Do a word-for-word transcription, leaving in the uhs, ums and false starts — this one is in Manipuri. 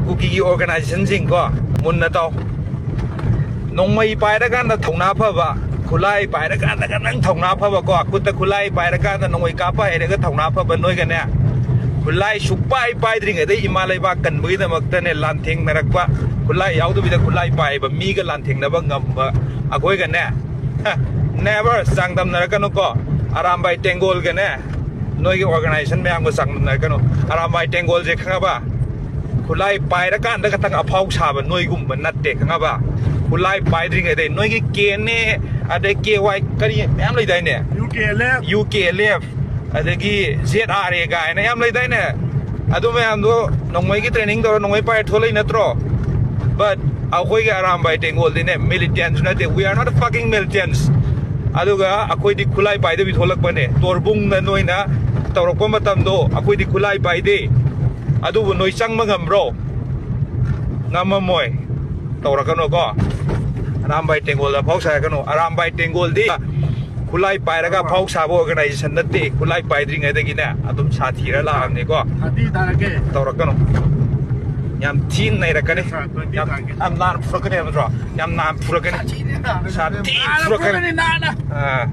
ꯀꯨꯀꯤꯒꯤ ꯑꯣꯔꯒꯅꯥꯏꯖꯦꯁꯟꯁꯤꯡ ꯀꯣ, ꯃꯨꯟꯅ ꯇꯥꯎ꯫ ꯅꯣꯡꯃꯩ ꯄꯥꯏꯔꯀꯥꯟꯗ ꯊꯧꯅꯥ ꯐꯕ, ꯈꯨꯠꯂꯥꯏ ꯄꯥꯏꯔꯀꯥꯟꯗ ꯈꯇꯪ ꯊꯧꯅꯥ ꯐꯕ ꯀꯣ, ꯈꯨꯠꯇ ꯈꯨꯠꯂꯥꯏ ꯄꯥꯏꯔꯀꯥꯟꯗ, ꯅꯣꯡꯃꯩ ꯀꯥꯞꯄ ꯍꯩꯔꯒ ꯊꯧꯅꯥ ꯐꯕ ꯅꯣꯏꯒꯅꯦ, ꯈꯨꯠꯂꯥꯏ ꯁꯨꯛꯄꯥꯏ ꯄꯥꯏꯗ꯭ꯔꯤꯉꯩꯗ ꯏꯃꯥ ꯂꯩꯕꯥꯛ ꯀꯟꯕꯒꯤꯗꯃꯛꯇꯅꯦ ꯂꯥꯟꯊꯦꯡꯅꯔꯛꯄ, ꯈꯨꯠꯂꯥꯏ ꯌꯥꯎꯗꯕꯤꯗ ꯈꯨꯠꯂꯥꯏ ꯄꯥꯏꯕ ꯃꯤꯒ ꯂꯥꯟꯊꯦꯡꯅꯕ ꯉꯝꯕ ꯑꯩꯈꯣꯏꯒꯅꯦ, ꯅꯦꯚꯔ ꯆꯥꯡꯗꯝꯅꯔꯛꯀꯅꯨꯀꯣ꯫ ꯑꯔꯥꯝꯕꯥꯏ ꯇꯦꯡꯒꯣꯜꯒꯅꯦ, ꯅꯣꯏꯒꯤ ꯑꯣꯔꯒꯅꯥꯏꯖꯦꯁꯟ ꯃꯌꯥꯝꯒ ꯆꯥꯡꯗꯝꯅꯔꯛꯀꯅꯨ꯫ ꯑꯔꯥꯝꯕꯥꯏ ꯇꯦꯡꯒꯣꯜꯁꯦ ꯈꯪꯉꯕ? ꯈꯨꯠꯂꯥꯏ ꯄꯥꯏꯔꯀꯥꯟꯗ ꯈꯇꯪ ꯑꯐꯥꯎ ꯁꯥꯕ ꯅꯣꯏꯒꯨꯝꯕ ꯅꯠꯇꯦ, ꯈꯪꯉꯕ? ꯈꯨꯠꯂꯥꯏ ꯄꯥꯏꯗ꯭ꯔꯤꯉꯩꯗꯩ ꯅꯣꯏꯒꯤ ꯀꯦ ꯑꯦꯟ ꯑꯦ, ꯑꯗꯩ ꯀꯦ ꯋꯥꯏ, ꯀꯔꯤ ꯃꯌꯥꯝ ꯂꯩꯗꯥꯏꯅꯦ? U K L F. U K L F, ꯑꯗꯒꯤ ꯖꯦꯠ ꯑꯥꯔ ꯑꯦ ꯀꯥꯏꯅ ꯌꯥꯝ ꯂꯩꯗꯥꯏꯅꯦ? ꯑꯗꯨ ꯃꯌꯥꯝꯗꯣ ꯅꯣꯡꯃꯩꯒꯤ ꯇ꯭ꯔꯦꯅꯤꯡ ꯇꯧꯔ ꯅꯣꯡꯃꯩ ꯄꯥꯏꯔ ꯊꯣꯛꯂꯛꯏ ꯅꯠꯇ꯭ꯔꯣ? But ꯑꯩꯈꯣꯏꯒꯤ ꯑꯔꯥꯝꯕꯥꯏ ꯇꯦꯡꯒꯣꯜꯗꯤꯅꯦ, ꯃꯤꯂꯤꯇꯦꯟꯁꯨ ꯅꯠꯇꯦ, we are not fucking militants꯫ ꯑꯗꯨꯒ ꯑꯩꯈꯣꯏꯗꯤ ꯈꯨꯠꯂꯥꯏ ꯄꯥꯏꯗꯕꯤ ꯊꯣꯛꯂꯛꯄꯅꯦ꯫ ꯇꯣꯔꯕꯨꯡꯗ ꯅꯣꯏꯅ ꯇꯧꯔꯛꯄ ꯃꯇꯝꯗꯣ ꯑꯩꯈꯣꯏꯗꯤ ꯈꯨꯠꯂꯥꯏ ꯄꯥꯏꯗꯦ꯫ ꯑꯗꯨꯕꯨ ꯅꯣꯏ ꯆꯪꯕ ꯉꯝꯕ꯭ꯔꯣ? ꯉꯝꯃꯝꯃꯣꯏ꯫ ꯇꯧꯔꯛꯀꯅꯨꯀꯣ꯫ ꯑꯔꯥꯝꯕꯥꯏ ꯇꯦꯡꯒꯣꯜꯗ ꯑꯐꯥꯎ ꯁꯥꯔꯛꯀꯅꯨ꯫ ꯑꯔꯥꯝꯕꯥꯏ ꯇꯦꯡꯒꯣꯜꯗꯤ ꯈꯨꯠꯂꯥꯏ ꯄꯥꯏꯔꯒ ꯑꯐꯥꯎ ꯁꯥꯕ ꯑꯣꯔꯒꯅꯥꯏꯖꯦꯁꯟ ꯅꯠꯇꯦ꯫ ꯈꯨꯠꯂꯥꯏ ꯄꯥꯏꯗ꯭ꯔꯤꯉꯩꯗꯒꯤꯅꯦ ꯑꯗꯨꯝ ꯁꯥꯊꯤꯔ ꯂꯥꯛꯑꯕꯅꯤꯀꯣ꯫ ꯊꯥꯔꯇꯤ ꯊꯥꯔꯛꯀꯦ꯫ ꯇꯧꯔꯛꯀꯅꯨ꯫ ꯌꯥꯝ ꯊꯤꯅ ꯅꯩꯔꯛꯀꯅꯤ꯫ ꯁꯥꯔ, ꯇ꯭ꯋꯦꯟꯇꯤ ꯌꯥꯝ, ꯊꯥꯔꯛꯀꯦ꯫ ꯌꯥꯝ ꯅꯥꯟꯅ ꯐꯨꯔꯛꯀꯅꯤ ꯍꯥꯏꯕ ꯅꯠꯇ꯭ꯔꯣ? ꯌꯥꯝ ꯅꯥꯟꯅ ꯐꯨꯔꯛꯀꯅꯤ꯫ ꯁꯥꯊꯤꯅ ꯅꯥꯟꯅ ꯁꯥꯊꯤꯅ ꯐꯨꯔꯛꯀꯅꯤ꯫ ꯐꯨꯔꯛꯀꯅꯤ, ꯅꯥꯟꯅ꯫ ꯑꯥ꯫